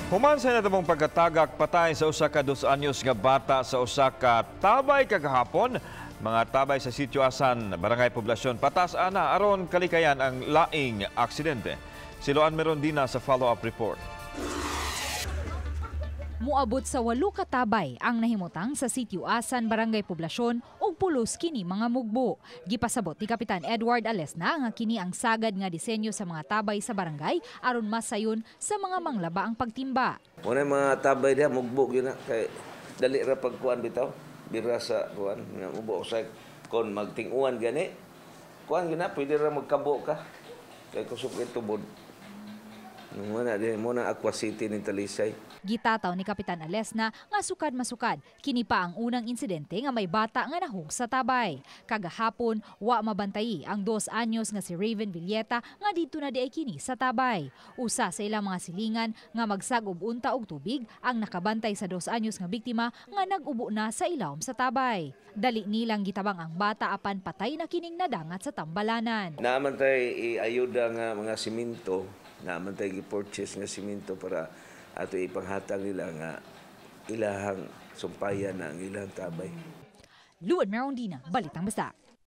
Human sa natamong pagkatagak patay sa usa ka 2 anyos nga bata sa usa ka tabay kagahapon, mga tabay sa Sitio Asan, Barangay Poblasyon, patas ana aron kalikayan ang laing aksidente. Si Loan Merondina sa follow-up report. Muabot sa 8 ka tabay ang nahimutang sa Sitio Asan, Barangay Poblasyon ug pulos kini mga mugbo. Gipasabot ni Kapitan Edward Alesna nga kini ang sagad nga disenyo sa mga tabay sa barangay aron masayon sa mga manglaba ang pagtimba. Muna mga tabay diha mugbo gyud na kay dali ra pagkuan bitaw. Bira sa kuan nga mubo sa kon magtinguan gani. Kuan gyud na, pwede ra magkabo ka. Kay kusog kay tubod. Muna di mo na Aqua City ni Talisay. Gitataw ni Kapitan Alesna nga sukad masukad, kini pa ang unang insidente nga may bata nga nahug sa tabay. Kagahapon, wa mabantayi ang 2 anyos nga si Raven Villeta nga didto na diay kini sa tabay. Usa sa ilang mga silingan nga magsagob unta og tubig ang nakabantay sa 2 anyos nga biktima nga nag-ubo na sa ilawom sa tabay. Dali nilang gitabang ang bata apan patay na kining nadangat sa tambalanan. Naaman tay iayuda nga mga simento, naaman tay gi-purchase nga simento para ato ipanghatag nila nga ilahang sumpayan na ang ilang tabay. Luan Merondina, Balitang Basta.